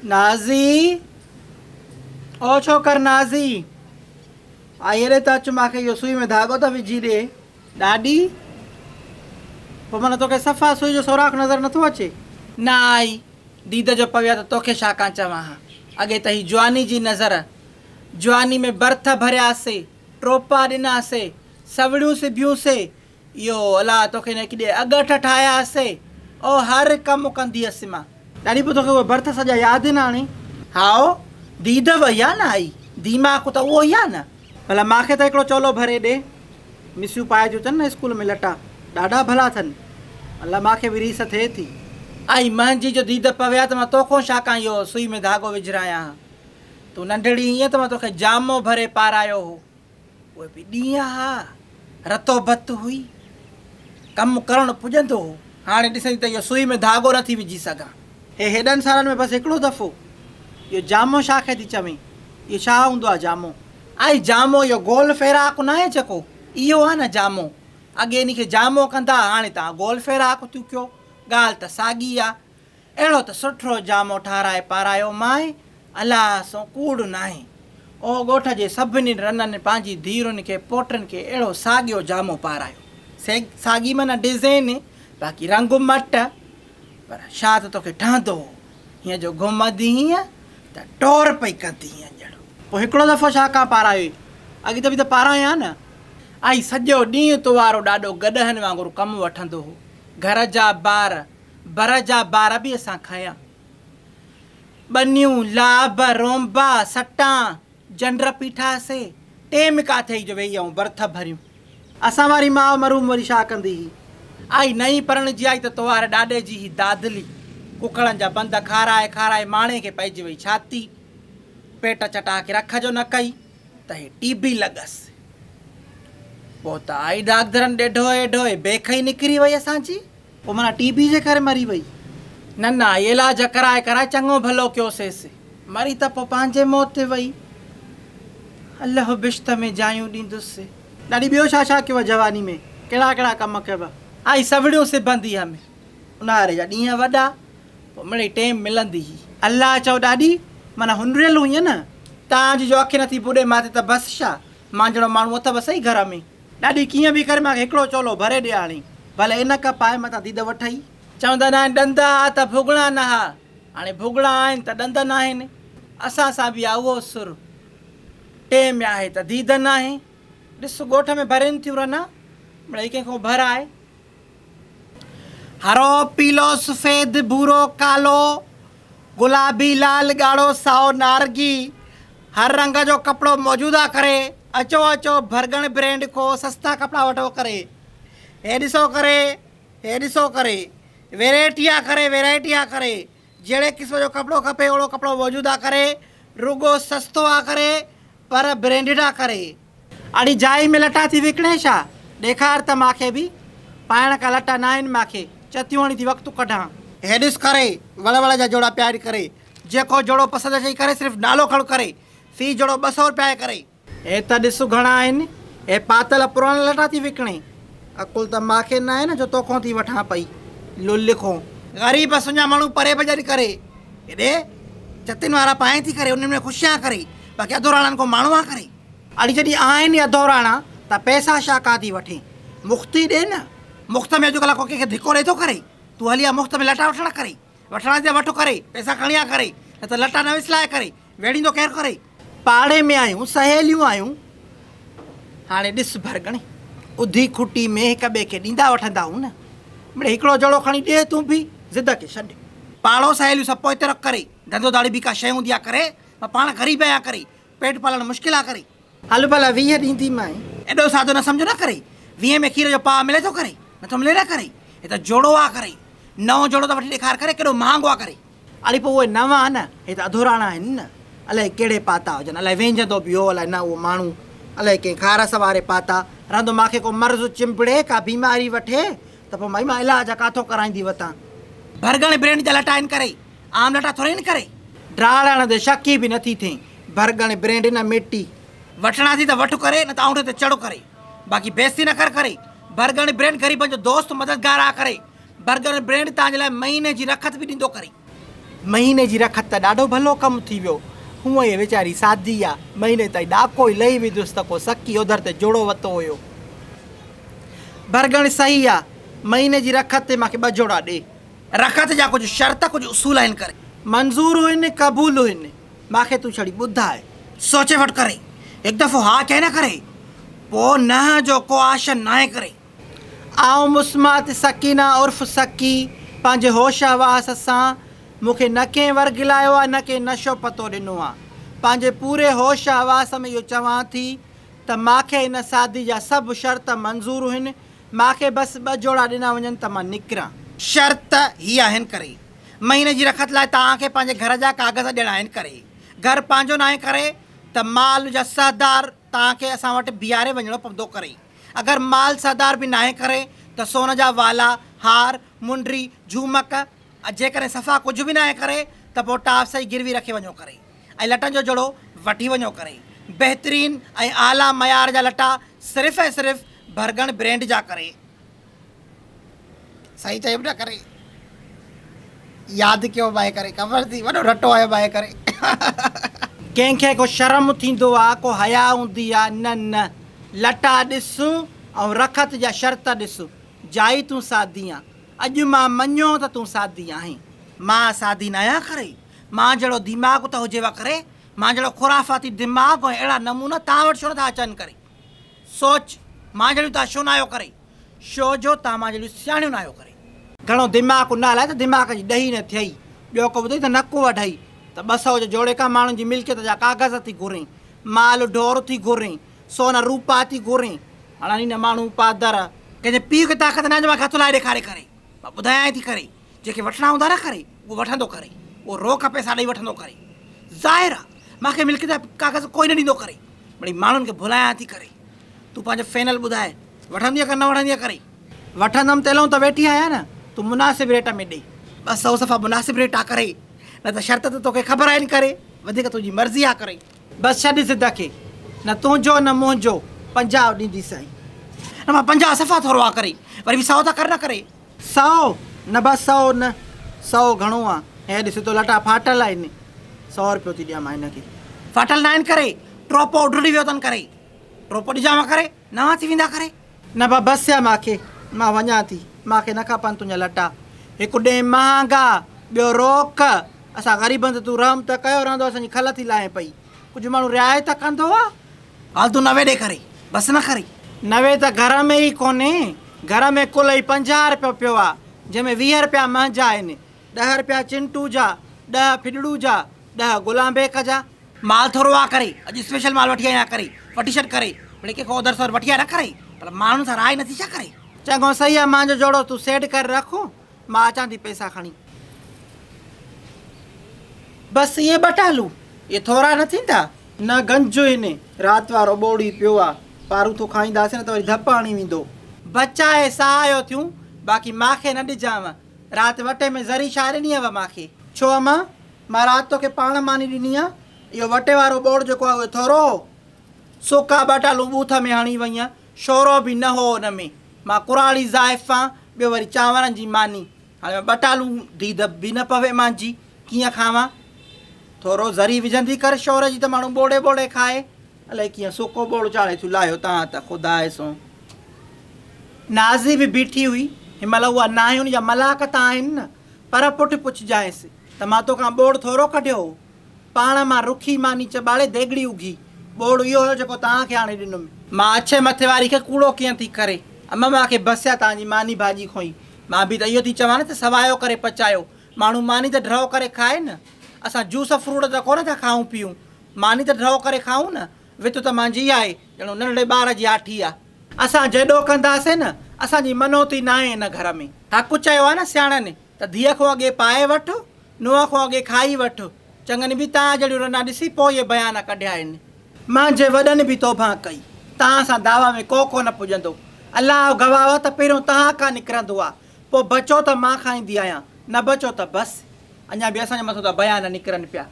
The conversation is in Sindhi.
نازي! او ڇوڪر نازي! آئي هيڏي ته اچ مان کي اهو سوئي ۾ ڌاڳو ته وجهي ڏي. ڏاڏي! پوء معنيٰ توکي صفا سوئي جو سوراخ نظر نٿو اچي؟ نه آئي، ديد جو پوي ها ته توکي ڇا ڪان چوان ها. اڳي ته هي جواني جي نظر. جواني ۾ برٿ ڀرياسي، ٽوپا ڏناسي، سوڙيون سبيون سي، اهو الا توکي نه ڪيڏي اڳٺ ٺاهيا سي، او هر ڪم ڪندي هيس مان. ڏاڏي پوء توکي اهي برٿ سڄا ياد نه هاڻي؟ هائو، ديد وئي آ نه آئي، ديماغ ته اهو ئي آ نه. ڀلا مان کي ته هڪڙو چولو ڀري ڏي. مسيون پائي ٿيون اچن نه اسڪول ۾ لٽا ڏاڍا ڀلا اٿن. الا مان کي به ريس ٿئي ٿي. آئي مهنجي جو ديد پوي ها ته مان توکون ڇا ڪان اهو سوئي ۾ ڌاڳو وجهرايان ها. تون ننڍڙي هئين ته مان توکي جامو ڀري پارايو هو. اهي به ڏينهن ها، رتو بت هئي، ڪم ڪرڻ پڄندو هو. هاڻي ڏسين ته اهو سوئي ۾ ڌاڳو نه ٿي وجهي سگهان. هي هيڏن سالن ۾ بس هڪڙو دفعو اهو جامو ڇا کي ٿي چوين؟ اهو ڇا هوندو آهي جامو؟ آئي جامو اهو گول فيراڪ ناهي جيڪو، اهو آهي نه جامو. اڳي انهي کي جامو ڪندا ها، هاڻي توهان گول فيراڪ ٿيون ڪيو. ڳالهه ته ساڳي آ. اهڙو ته سٺو جامو ٺاهرائي پارايو مانء، الله سون ڪوڙ ناهي. او ڳوٺ جي سڀني رنن پنهنجي ڌيئرن کي پوٽن کي اهڙو ساڳيو جامو پارايو. ساڳي معنيٰ ڊزائين، باقي رنگ مٽ، پر ڇا ته توکي ٺهندو هو. هيئن جو گهمندي هئينء ته ٽور پئي ڪندي هئينء ڄڻ. پوء هڪڙو دفعو ڇا ڪان پارايوئي؟ اڳي ته به ته پارايان نه. آئي سڄو ڏينهن تو وارو ڏاڏو گڏهن وانگر ڪم وٺندو هو. گهر جا بار، بر جا بار به اسان کنيا. ٻنيون، لاب، رونبا، سٽان، جنڊ پيٺاسي. ٽيم ڪاٿي جو ويهي آئون برٿ ڀريون. اسان واري ماء مرحوم وري ڇا ڪندي هئي. آئي نئين پرڻجي آئي ته توهار ڏاڏي جي هي دادلي. ڪڪڙن جا بند کارائي کارائي ماڻي کي پئجي وئي ڇاتي. پيٽ چٽا کي رک جو نه ڪئي ته هي ٽي بي لڳس. پوء ته آئي ڊاڪدرن ڏي ڍوئي ڍوئي بيک ئي نڪري وئي اسان جي. پوء معنيٰ ٽي بي جي ڪري مري وئي. نه نه علاج ڪرائي ڪرائي چڱو ڀلو ڪيوسيس. مري ته پوء پنهنجي موت تي وئي. الله بهشت ۾ جايون ڏيندس. ڏاڏي ٻيو ڇا ڇا ڪيو جواني ۾؟ ڪهڙا ڪهڙا ڪم ڪيو؟ آئي سوڙيون سبندي هيم. اونهاري جا ڏينهن وڏا، پوء مڙئي ٽيم ملندي هئي. الله چئو ڏاڏي، معنيٰ هنريل هئين نه؟ تان جي جو اک نٿي ٻڏي ماتي ته بس ڇا؟ مان جهڙو ماڻهو اٿئو سهي گهر ۾. ڏاڏي ڪيئن به ڪري مان کي هڪڙو چولو ڀري ڏي هاڻي. ڀلي عينڪ پائي متان ديد وٺئي. چوندا ناهن ڏند ها ته ڀوڳڻا نه ها. هاڻي ڀوڳڻا آهن ته ڏند ناهن. اسان سان به آ اهو سر. ٽيم آهي ته ديد ناهي. ڏس ڳوٺ ۾ ڀرين ٿيون رنا. مڙئي ڪنهن کان ڀرائي. هرو، پيلو، سفيد، ڀورو، ڪالو، گلابي، لال، ڳاڙهو، سائو، نارنگي، هر رنگ جو ڪپڙو موجود آ ڪري اچو اچو ڀرڳڻ برينڊ کو سستا ڪپڙا وٺو ڪري هي ڏسو ڪري هي ڏسو ڪري ويرائٽي آ ڪري ويرائٽي آ ڪري جهڙي قسم جو ڪپڙو کپي اوڙو ڪپڙو موجود آ ڪري رڳو سستو آ ڪري پر برينڊڊ آ ڪري. اڙي جائي ۾ لٽا ٿي وڪڻين ڇا؟ ڏيکار ته ماکي به. پائڻ ڪا لٽا ناهن ماکي. چتيون هڻي ٿي وقت ڪڍان. هي ڏس ڪري، وڙ وڙ جا جوڙا پيا آهن ڪري. جيڪو جوڙو پسند اچئي ڪري صرف نالو کڻ ڪري. في جوڙو 200 رپيا آهي ڪري. هي ته ڏس گهڻا آهن. هي پاتل پراڻا لٽا ٿي وڪڻين. عقل ته ماکي ناهي نه جو توکون ٿي وٺان پئي. لل کون. غريب سڃا ماڻهو پري ڀڄن ڪري. هيڏي چتين وارا پائين ٿي ڪري انهن ۾ خوش آهيان ڪري. باقي اڌوراڻن کان ماڻهو آهيان ڪري. اڙي جڏهن آهن ئي اڌوراڻا ته پئسا ڇا ڪا ٿي وٺين. مفت ئي ڏي نه. مفت ۾ اڄڪلهه ڪو ڪنهن کي ڌڪو ڏئي ٿو ڪري. تون هلي آ مفت ۾ لٽا وٺڻ ڪري. وٺڻا ٿي ته وٺ ڪري. پئسا کڻي آ ڪري. نه ته لٽا نه وسلاء ڪري. ويڙهيندو ڪير ڪري. پاڙي ۾ آهيون، سهيليون آهيون. هاڻي ڏس ڀرڳڻي. اڌي کٽي ۾ هڪ ٻئي کي ڏيندا وٺندا آهيون نه. مڙئي هڪڙو جوڙو کڻي ڏي تون به. ضد کي ڇڏ. پاڙو سهيليون سڀ پوئتي رک ڪري. ڌنڌو ڌاڙي به ڪا شيء هوندي آ ڪري. مان پاڻ غريب آهيان ڪري. پيٽ پالڻ مشڪل آ ڪري. هل ڀلا 20 ڏينديمانء. ايڏو سادو نه سمجهه نه ڪري. 20 ۾ کير جو پاء ملي ٿو ڪري. نٿو ملي نه ڪري. هي ته جوڙو آ ڪري. نئون جوڙو ته وٺي ڏيکار ڪري ڪيڏو مهانگو آ ڪري. اڙي پوء اهي نوان نه، هي ته اڌوراڻا آهن نه. الائي ڪهڙي پاتا هجن. الائي وهنجندو به هو الائي نه اهو ماڻهو. الائي ڪنهن خارس واري پاتا. رهندو ماکي ڪو مرض چنبڙي، ڪا بيماري وٺي ته پوء مائي مان علاج ڪاٿو ڪرائيندي وتان. ڀرڳڻ برينڊ جا لٽا آهن ڪري. عام لٽا ٿوري آهن ڪري. ڊاڙ هڻندي شڪي به نٿي ٿئين. ڀرڳڻ برينڊ نه مٽي. وٺڻا ٿي ته وٺ ڪري نه ته آئونٺي تي چڙهه ڪري. باقي بيستي نه ڪر ڪري. ڀرڳڻ برينڊ غريبن جو دوست مددگار آ ڪري. ڀرڳڻ برينڊ توهان جي لاء مهيني جي رکت به ڏيندو ڪري. مهيني جي رکت ته ڏاڍو ڀلو ڪم ٿي ويو. هونء ئي ويچاري سادي آ. مهيني تائين ڏاڪو ئي لهي ويندس ته ڪو سڪي اوڌر تي جوڙو وتو هيو. ڀرڳڻ صحيح آ. مهيني جي رکت تي مان کي ٻه جوڙا ڏي. رکت جا ڪجهه شرط ڪجهه اصول آهن ڪري. منظور هن قبول هن. مان کي تون ڇڙي ٻڌاء. سوچي وٺ ڪري. هڪ دفعو ها چئي نه ڪري. پوء نه جو ڪو آشن ناهي ڪري. آئون مسمات سڪينه عرف سڪي پنهنجي هوش حواس سان مون کي نه ڪنهن ورغلايو آ نه ڪنهن نشو پتو ڏنو آ. پنهنجي پوري هوش حواس ۾ اهو چوان ٿي ته مان کي ان سادي جا سڀ شرط منظور هن، مان کي بس ٻه جوڙا ڏنا وڃن ته مان نڪران. شرط هي آهن ڪري مهيني جي رکت لاء توهان کي پنهنجي گهر جا ڪاغذ ڏيڻا آهن ڪري گهر پنهنجو ناهي ڪري ته مال جا سهدار توهان کي اسان وٽ بيهاري وڃڻو پوندو ڪري اگر مال سهدار به ناهي ڪري ته سون جا والا، هار، منڊري، جهومڪ ۽ جيڪڏهن صفا ڪجهه به ناهي ڪري ته پوء ٽاپس ئي گروي رکي وڃو ڪري ۽ لٽن جو جوڙو وٺي وڃو ڪري. بهترين ۽ اعليٰ معيار جا لٽا صرف ۽ صرف ڀرڳڻ برينڊ جا ڪري. صحيح چيم نه ڪري. ياد ڪيو مائي ڪري خبر ٿي وڏو رٽو آيو مائي ڪري. ڪنهن کي ڪو شرم ٿيندو آ ڪو حياء هوندي آ نه نه لٽا ڏس ۽ رکت جا شرط ڏس جائي تون سادي آن اڄ مان مڃيو ته تون سادي آهين. مان سادي ناهيان ڪري مان جهڙو دماغ ته هجيو ڪري مان جهڙو خرافاتي دماغ ۽ اهڙا نمونا توهان وٽ ڇو نٿا اچن ڪري سوچ مان جهڙيون توهان ڇو ناهيو ڪري. شو جو توهان مان جهڙيون سياڻيون ناهيو ڪري. گهڻو دماغ نه هلائي ته دماغ جي ڏهي نه ٿئي. ٻيو ڪو ٻڌئي ته نڪ وڍئي ته 200 جو جوڙي کان ماڻهن جي ملڪيت جا ڪاغذ ٿي گهرين، مال ڍور ٿي گهرين، سون روپا ٿي گهرين. هڻن ئي نه ماڻهو پادر. ڪنهن جي پيء کي طاقت ناهي جو مان کي هٿ لائي ڏيکاري ڪري. مان ٻڌايانء ٿي ڪري. جنهن کي وٺڻا هوندا نه ڪري، اهو وٺندو ڪري. اهو روڪ پئسا ڏئي وٺندو ڪري. ظاهر آ، مان کي ملڪيت جا ڪاغذ ڪوئي نه ڏيندو ڪري. مڙئي ماڻهن کي ڀلايان ٿي ڪري. تون پنهنجو فينل ٻڌاء، وٺندينء ڪه نه وٺندينء ڪري؟ وٺندم تيلئون ته ويٺي آهيان نه، تون مناسب ريٽ ۾ ڏي. 200 صفا مناسب ريٽ آ ڪري، نه ته شرط ته توکي خبر آهن ڪري، وڌيڪ تنهنجي مرضي آ ڪري. بس ڇڏ ضد کي، نه تنهنجو نه منهنجو، 50 ڏينديسانء. نه مان 50 صفا ٿورو آ ڪري، وري به سئو ته ڪر نه ڪري. سئو؟ نه بس سئو نه، سئو گهڻو آ. هي ڏس تو لٽا ڦاٽل آهن، سئو رپيو ٿي ڏيان مان هن کي. ڦاٽل ناهن ڪري، ٽوپو اڊڙي ويو اٿن ڪري. ٽوپو ڏجان مان ڪري، نوان ٿي ويندا ڪري. نه با بس آ ماکي، مان وڃان ٿي، ماکي نه کپن تنهنجا لٽا. هڪ ڏينهن مهانگا، ٻيو روڪ. اسان غريبن تي تون رحم ته ڪيو، رهندو اسان جي کل ٿي لاهين پئي. ڪجهه ماڻهو رعايت ته ڪندو آ. هل تون 90 ڏي ڪري، بس نه ڪري. 90 ته گهر ۾ ئي ڪونهي، گهر ۾ ڪل ئي 50 رپيو پيو آ، جنهن ۾ 20 رپيا منهنجا آهن، ڏهه رپيا چنٽو جا، ڏهه ڦڏڙو جا، ڏهه غلام بيگ جا. مال ٿورو آ ڪري، اڄ اسپيشل مال وٺي آيان ڪري، وٺي ڇڏ ڪري، ڀلي ڪنهن کان اوڌر سوڌر وٺي آ نه ڪري، پر ماڻهن سان راء نه ٿي ڇا ڪري. چڱو صحيح آ، مانجو جوڙو تون سيٽ ڪري رک، مان اچان ٿي پئسا کڻي. بس اهي ٻه ٽالو، اهي ٿورا نه ٿيندا؟ نه گنج هن رات وارو ٻوڙ ئي پيو آ، پاروٿو کائينداسين نه ته وري ڌپ هڻي ويندو. بچائي ساهه آيو ٿيون، باقي ماکي نه ڏجانء. رات وٽي ۾ ذري ڇا ڏني هئو ماکي؟ ڇو امان، مان رات توکي پاڻ ماني ڏني آ، اهو وٽي وارو ٻوڙ جيڪو آ اهو ٿورو هو؟ سوڪا ٻه ٽالون ٻوٿ ۾ هڻي وئينء، شورو به نه هو ان ۾. مان ڪراڙي زائفان، ٻيو وري چانورن جي ماني. هاڻي مان ٻه ٽالون ديد به نه پوي مانجي، ڪيئن کاوان؟ ٿورو ذري وجهندي ڪر شوري جي ته ماڻهو ٻوڙي ٻوڙي کائي. الائي ڪيئن سوڪو ٻوڙ چاڙهي ٿيون لاهيو تان ته خداء سون. نازي به بيٺي هئي. هن مهل اها ناهي ان جا ملاڪ ته آهن نه. پر پٺ پڇجانئس ته مان توکان ٻوڙ ٿورو ڪڍيو هو. پاڻ مان رکي ماني چٻاڙي ديڳڙي اگهي. ٻوڙ اهو هيو جيڪو توهان کي آڻي ڏنم. مان اڇي مٿي واري کي ڪوڙو ڪيئن ٿي ڪري. اما مان کي بسيا توهان جي ماني ڀاڄي کوئي. مان به ته اهو ٿي چوان نه ته سوايو ڪري پچايو. ماڻهو ماني ته ڍؤ ڪري کائي نه. اسان جوس فروٽ ته ڪونه ٿا کائون پيئون. ماني ته ڍؤ ڪري کائون نه. وت ته مانجهي آهي، ڄڻو ننڍڙي ٻار جي آٺي آ. اسان جيڏو ڪنداسين نه، اسان جي منوتي ناهي هن گهر ۾. حق چيو آ نه سياڻن ته ڌيء کان اڳي پائي وٺ، نونهن کان اڳي کائي وٺ. چڱن به تان جهڙيون رنان ڏسي پوء اهي بيان ڪڍيا آهن. مانجهي وڏن به توبهان ڪئي. تان سان دعويٰ ۾ ڪو ڪونه پڄندو. الله گواهه ته پهريون تهان کان نڪرندو آ. پوء بچو ته مان کائيندي آهيان، نه بچو ته بس. اڃا به اسان جي مٿان ٿا بيان نڪرن پيا.